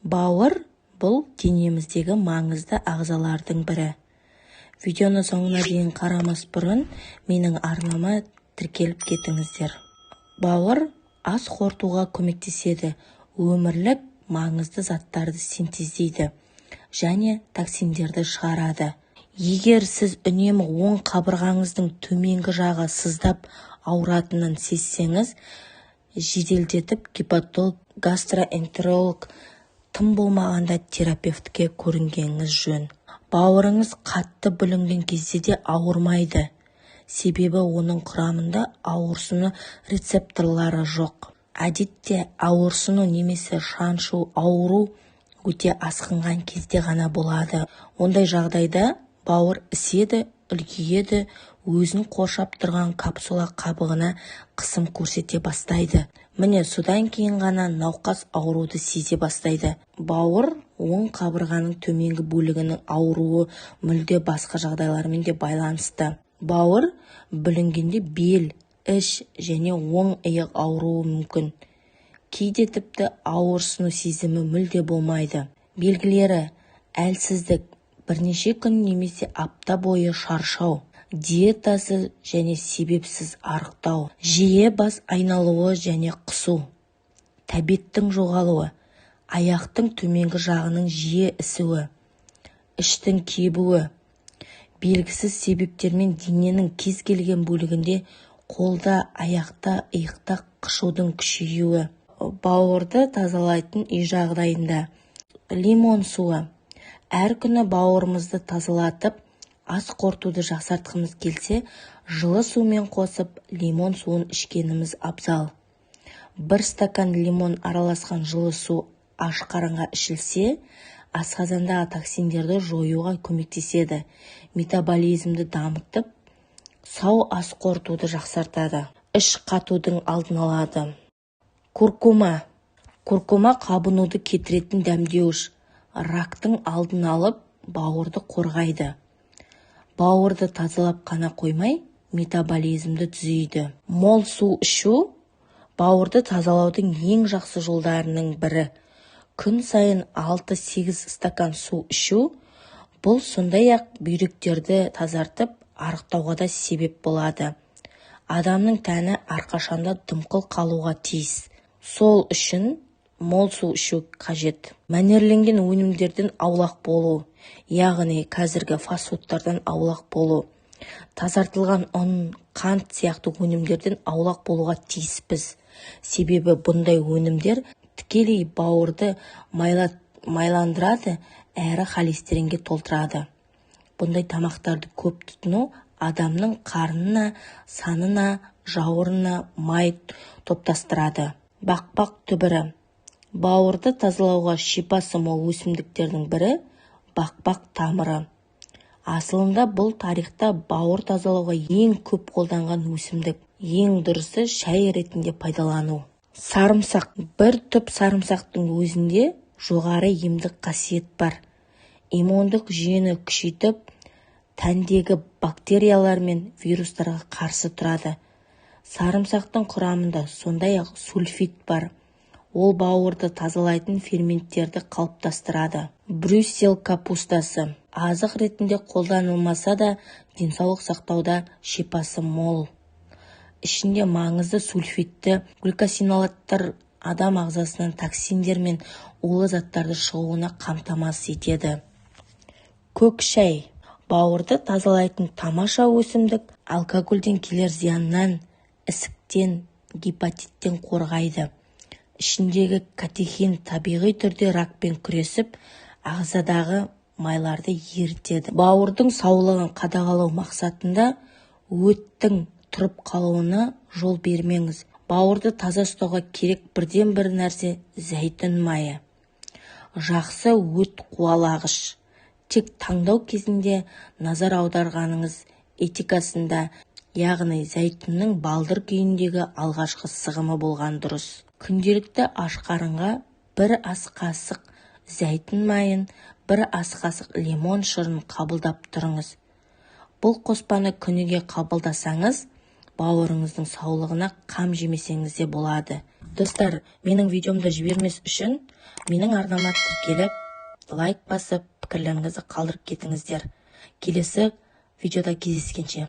Бауыр – бұл денеміздегі маңызды ағзалардың бірі. Видеоны соңына дейін қарамас бұрын менің арнама тіркеліп кетіңіздер. Бауыр ас қорытуға көмектеседі, өмірлік маңызды заттарды синтездейді және токсиндерді шығарады. Егер сіз үнемі оң қабырғаңыздың төменгі жағы сыздап ауыратынын сезсеңіз, жеделдетіп гепатолог, гастроэнтеролог, тым болмағанда терапевтке көрінгеніңіз жөн. Бауырыңыз қатты бүлінген кезде де ауырмайды, себебі оның құрамында ауырсыну рецепторлары жоқ. Әдетте ауырсыну немесе шаншу ауру өте асқынған кезде ғана болады. Ондай жағдайда бауыр іседі, үлкейеді, өзін қоршап тұрған капсула қабығына қысым көрсете бастайды. Міне, содан кейін ғана науқас ауруды сезе бастайды. Бауыр оң қабырғаның төменгі бөлігінің ауруы мүлде басқа жағдайлармен де байланысты. Бауыр бүлінгенде бел, іш және оң иық ауруы мүмкін. Кейде тіпті ауырсыну сезімі мүлде болмайды. Белгілері: әлсіздік, бірнеше күн немесе апта бойы шаршау, диетасыз және себепсіз арықтау, жиі бас айналуы және құсу, тәбеттің жоғалуы, аяқтың төменгі жағының жиі ісуі, іштің кебуі, белгісіз себептермен дененің кез келген бөлігінде, қолда, аяқта, иықта қышудың күшеюі. Бауырды тазалайтын үй жағдайында: лимон суы. Әр күні бауырымызды тазалатып, ас қорытуды жақсартқымыз келсе, жылы сумен қосып лимон суын ішкеніміз абзал. Бір стакан лимон араласқан жылы су аш қарынға ішілсе, асқазандағы токсиндерді жоюға көмектеседі, метаболизмді дамытып, сау ас қорытуды жақсартады, іш қатудың алдын алады. Куркума. Куркума – қабынуды кетіретін дәмдеуіш, рактың алдын алып, бауырды қорғайды. Бауырды тазалап қана қоймай, метаболизмді түзейді. Мол су ішу – бауырды тазалаудың ең жақсы жолдарының бірі. Күн сайын 6-8 стакан су ішу. Бұл сондай-ақ бүйректерді тазартып, арықтауға да себеп болады. Адамның тәні әрқашанда дымқыл қалуға тиіс, сол үшін мол су ішу қажет. Мәнерленген өнімдерден аулақ болу, яғни қазіргі фастфудтардан аулақ болу, тазартылған ұн, қант сияқты өнімдерден аулақ болуға тиіспіз, себебі бұндай өнімдер тікелей бауырды майландырады әрі холестеринге толтырады. Бұндай тамақтарды көп тұтыну адамның қарнына, санына, жауырынына май топтастырады. Бақбақ түбірі. Бауырды тазалауға шипасы мол өсімдіктердің бірі – бақбақ тамыры. Асылында бұл тарихта бауыр тазалауға ең көп қолданған өсімдік. Ең дұрысы – шай ретінде пайдалану. Сарымсақ. Бір түп сарымсақтың өзінде жоғары емдік қасиет бар. Иммундық жүйені күшейтіп, тәндегі бактериялар мен вирустарға қарсы тұрады. Сарымсақтың құрамында сондай-ақ сульфид бар, ол бауырды тазалайтын ферменттерді қалыптастырады. Брюссель капустасы. Азық ретінде қолданылмаса да, денсаулық сақтауда шипасы мол. Ішінде маңызды сульфидті глюкосинолаттар адам ағзасынан токсиндер мен улы заттарды шығуына қамтамасыз етеді. Көк шай. Бауырды тазалайтын тамаша өсімдік. Алкогольден келер зияннан, ісіктен, гепатиттен қорғайды. Ішіндегі катехин табиғи түрде ракпен күресіп, ағзадағы майларды ерітеді. Бауырдың саулығын қадағалау мақсатында өттің тұрып қалуына жол бермеңіз. Бауырды таза ұстауға керек бірден бір нәрсе – зәйтүн майы. Жақсы өт қуалағыш. Тек таңдау кезінде назар аударғаныңыз этикасында, яғни зәйтүннің балдыр күйіндегі алғашқы сығымы болған дұрыс. Күнделікті аш қарынға бір ас қасық зәйтүн майын, бір ас қасық лимон шырын қабылдап тұрыңыз. Бұл қоспаны күніге қабылдасаңыз, бауырыңыздың саулығына қам жемесеңіз де болады. Достар, менің видеомды жібермес үшін менің арнама тіркеліп, лайк басып, пікірлеріңізді қалдырып кетіңіздер. Келесі видеода кездескенше!